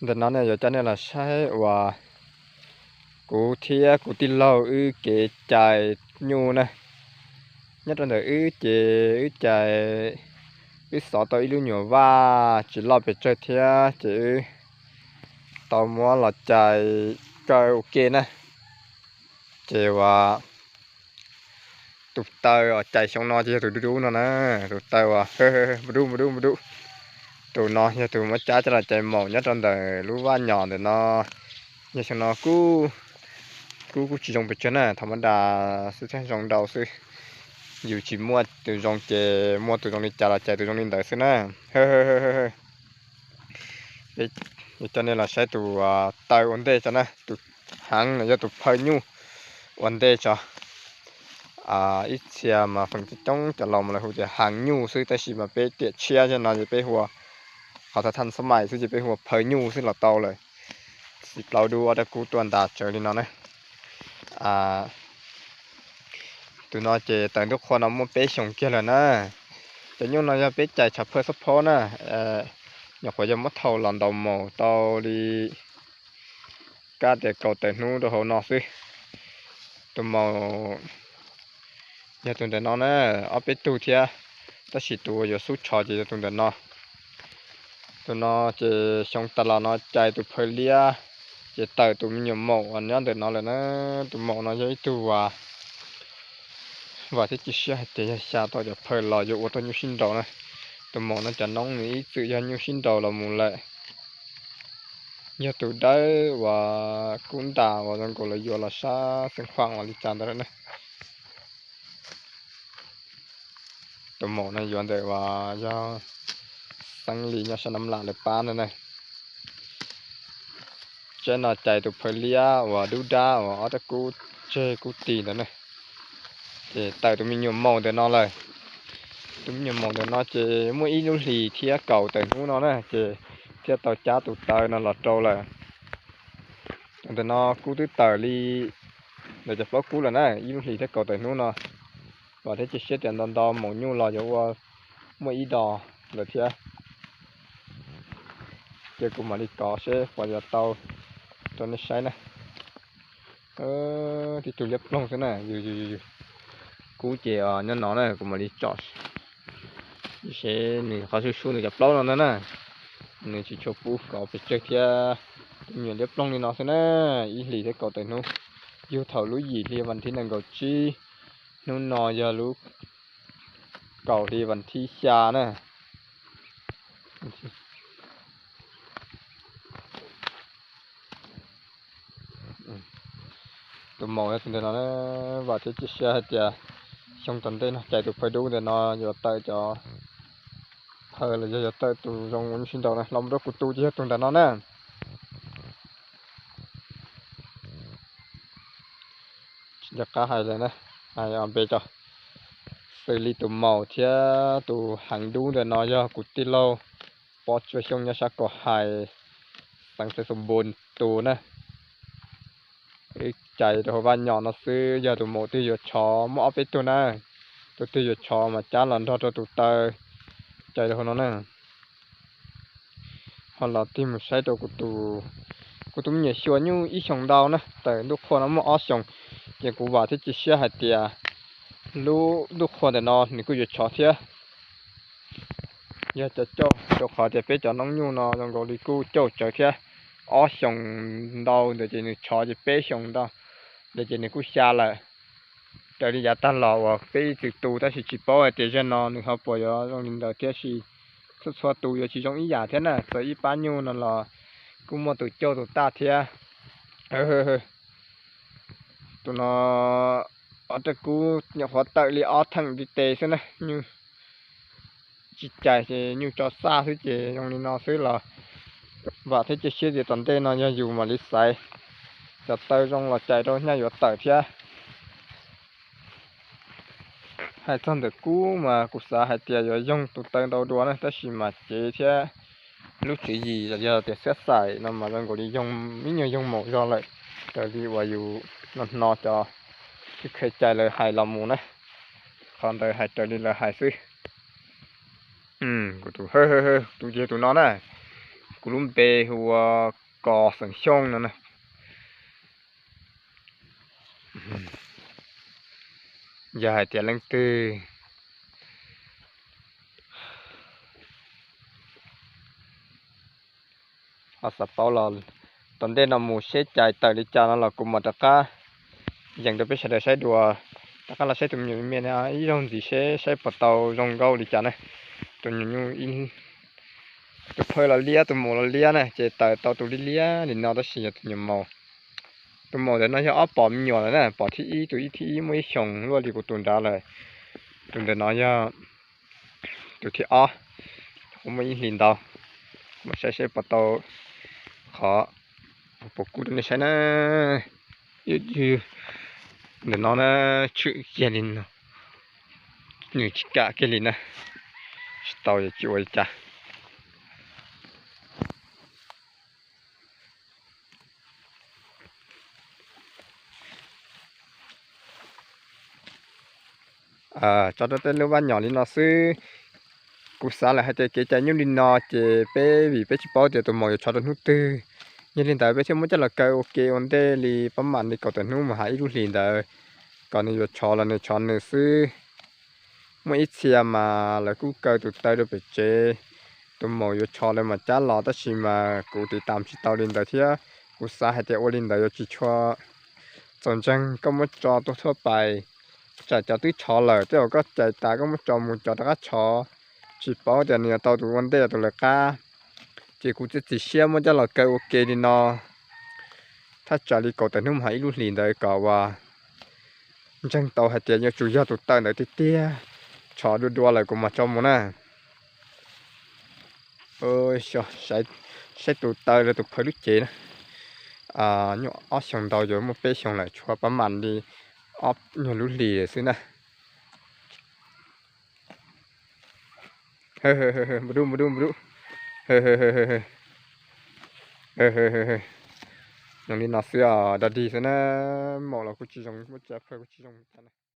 Ntawm no ne yuav coj nej los saib uas kuv thiab kuv tij laug wb kev cais nyuj na. Nyob rau ntawm wb ces wb cais, wb xov tau ib lub nyuam vaj tsis loj pes tsawg thiab ces wb tau muab los cais kaw ua ke na. Ces uas tus taw uas cais xyoo no ces yog tus dub dub no na, tus taw uas dub dub dub. Tus no yog tus muab cab coj los cais maum nyob rau ntawm lub vaj nyom ntawm no. Yog xyoo no kub, kub kuj tsis zoo pes tsawg na, thaum mab das xwb thiaj zoo ntau xwb. Yus tsis muaj tus zoo ces muaj tus zoo li cas los cais tus zoo li ntawd xwb na. Yuav coj nej los saib tus taw ua ntej tso na, tus heev no yog tus phaw nyuj ua ntej tso. Ib txhia mas feem coob cov laus mas lawv hu tias heev nyuj xwb, tab sis mas peb tiam tshiab zaj no ces peb hu ua, qhov thaj thaj xab mais xwb ces peb hu ua phaw nyuj xwb los tau lawm. Xib plaub dub ob rab kub tuaj ntas tsawv li no na. Tus no ces taws ntuj qhua no muaj peb xyoos kiag lawm na. Cov nyuj no yog peb cais tshav phaw xob phob na, nyuam qhuav yog muab thau los ntaus maum tau li kab tias kaum tawm hnub rau hauv no xwb. Tus maum yog tus ntawm no na, ob peb tug thiab, tab sis tus uas yuav xub tshov ces yog tus ntawm no. Tus no ces xyoo tas los no cais tus phaw liab, ces tawm tus me nyuam maum uas nyob ntawm no lawm na. Tus maum no yog ib tug uas vam thiab cia siab hais tias yog xya tau cov phaw los yuav ua tau nyuj sib nraus na. Tus maum no cov noob nws ib txwm yog nyuj sib nraus los mus lawm. Yog tus dawb uas kub ntas uas zoo nkaus lawv yuav los sab xeev khuam uas li cas ntawd lawm na. Tus maum no yuav ntawm uas yog xeeb li nyob sab Nab Lam lawv pab ntawd na. Tsaib no cais tus phaw liab uas dub dab uas ob rab kub tseg kub tis ntawd na. Ces tawm tus me nyuam maum ntawm no lawm. Tus me nyuam maum ntawm no ces muaj ib lub hlis thiab kaum tawm hnub no na ces thiaj tau cab tus taw no los rau lawm. Tus ntawm no kub twb tawm li ntawm cov plaub kub lawm na, ib lub hlis thiab kaum tawm hnub no. Vam thiab cia siab tias nto nto maum nyuj los yuav ua muaj ib dos lawm thiab. Ces kuv mam li kov seb puas yuav tau rau nej saib na. Tib tug liab ploog xwb na. Kub ces nyob no na, kuv mam li tsom seb nws qhov sub sub nws cov plaub no na. Nws tsis tshua pub kov pes tsawg thiab. Tus me nyuam liab ploog li no xwb na, ib hlis thiab kaum tawm hnub. Yug thaum lub yim hli vas thib nees nkaum tsib, hnub no yog lub kaum hli vas thib xya na. Tus maum yog tus ntawm no, vam thiab cia siab hais tias xyoo tom ntej no cais tus phaw dub ntawm no yuav tawm cov phaw los yog yuav tawm tus zoo ua nyuj sib nraus na. Los mus rau kuv tus ces yog tus ntawm no na. Tsis nco qab hais li na, hais npe tso. Xws li tus maum thiab tus heev dub ntawm no yog kuv tij laug Pov Tsua Xyooj nyob sab Kom Hais, xeev Xais Xus Npus tus na. Wb cais rau hauv vaj nyom no xwb, yog tus maum twg yuav tshov, muaj ob peb tug na. Tus twg yuav tshov mas cab los nrog rau tus taw cais rau hauv no na. Ho los tig mus saib rau kuv tus, kuv tus me nyuam xyuas nyuj ib xyoos ntau na, tawm ntuj qhua no muaj ob xyoos, ces kuv vam thiab cia siab hais tias lub ntuj qhua ntawm no nws kuj yuav tshov thiab. Yog cov cauj, rau qhov tias peb cov noob nyuj no zoo nkaus li kuj cauj tsawv thiab. Ob xyoos ntau ntawd ces nws tshov ces peb xyoos ntau ntawd ces nws kuj xya lawm. Raws li yav tag los uas peb ib txwm tu tab sis tsis paub hais tias zaum no nws ho puas yuav zoo li ntawd thiab, sis txhua txhua tus yuav tsis zoo ib yam thiab na. Txawm ib pab nyuj no los kuj muaj tus cauj tus taj thiab. Tus no ob rab kub nyuam qhuav tawm li ob theem ntiv tes xwb na, nyuj tsis cais ces nyuj tso xaj xwb ces zoo li no xwb los vam thiab cia siab tias tom ntej no yog yus mam li xaiv cov taw zoo los cais rau nyaj yuav tawm thiab. Hais txog ntawm kub mas kuv xav hais tias yuav yoog tus taw ntau dua na, tab sis mas cev thiab lub tswv yim los yog tias siab xaim no mas zoo nkaus li yoog ib nyuag yoog maum zog lawm, raws li uas yus no hno cov kheej cais lawv hais los mus na. Qhov ntawd hais raws li lawv hais xwb. Kuv tus, tus ces tus no na, Kuv lub npe hu ua Kos xeem Xyooj no na. Yog hais tias leej twg ho xav paub los tom ntej no mus seb cais tawm li cas no los kuv mam rov qab yees rau peb sawv daws saib dua. Rov qab los saib tus me nyuam me ib zaug ntxiv seb saib puas tau zoo nkauj li cas na. Tus nyuam nyuj, tus phawj los liab, tus maum los liab na, ces tawm tau tus liab liab li no tab sis yog tus nyuam maum. Tus maum ntawm no yog ob pom me nyuam lawm na, pom thib ib, tus ib thib ib muaj ib xyoos luaj li kuv tus nrad lawm. Tus ntawm no yog tus thib ob, kuj muaj ib hlis ntau. Mus saib seb puas tau qhov puas kub rau nej saib na. Ntawm no na, tshwm kiag li no, nws tsis kam kiag li na, tsis tau tsis ua li cas. Tso rau tej lub vaj nyom li no xwb. Kuv xav lawm hais tias kev cais nyuj li no ces peb vim peb tsis paub tias tus maum yuav tshov rau hnub twg. Yog li ntawd peb thiaj muab coj los kaw ua ke ua ntej li pab mam li kaum tawm hnub mus hais ib lub hlis ntawd, kom nws yuav tshov los nws tshov nws xwb. Muaj ib txhia mas lawv kuj kaw tus taw rau pem tsev, tus maum yuav tshov lawv mam cab los tab sis mas kuv tiv tam tsis tau li ntawd thiab. Kuv xav hais tias ua li ntawd yuav tsis tshua txaus ntseeg, koj muab tso tuaj thuaj pais, tsam cov twb tshov lawm tej zaum koj cais tas koj muab tso mus cov rov qab tshov, tsis paub tias nws yuav tau tus ua ntej los tus lawv qab. Ces kuv txiav txim siab muab coj los kaw ua ke li no, thaj tsam li kaum tawm hnub mus hais ib lub hlis ntawd kom uas ntseeg tau hais tias yuav tsum yog tus taw ntawd tiag tiag, tshov dua dua lawm kuv mam tso mus na. Saib tus taw rau tus phawj lub cev na. Nyuaj ob xyoos ntau yuav muaj peb xyoos lawm, tshuav pab mam li ob nyuag lub hlis xwb na. Npau dub, npau dub, npau dub. Zoo li no xwb os, dog dig xwb na. Maum los kuj tsis zoo, muab tsa phawj kuj tsis zoo tas na.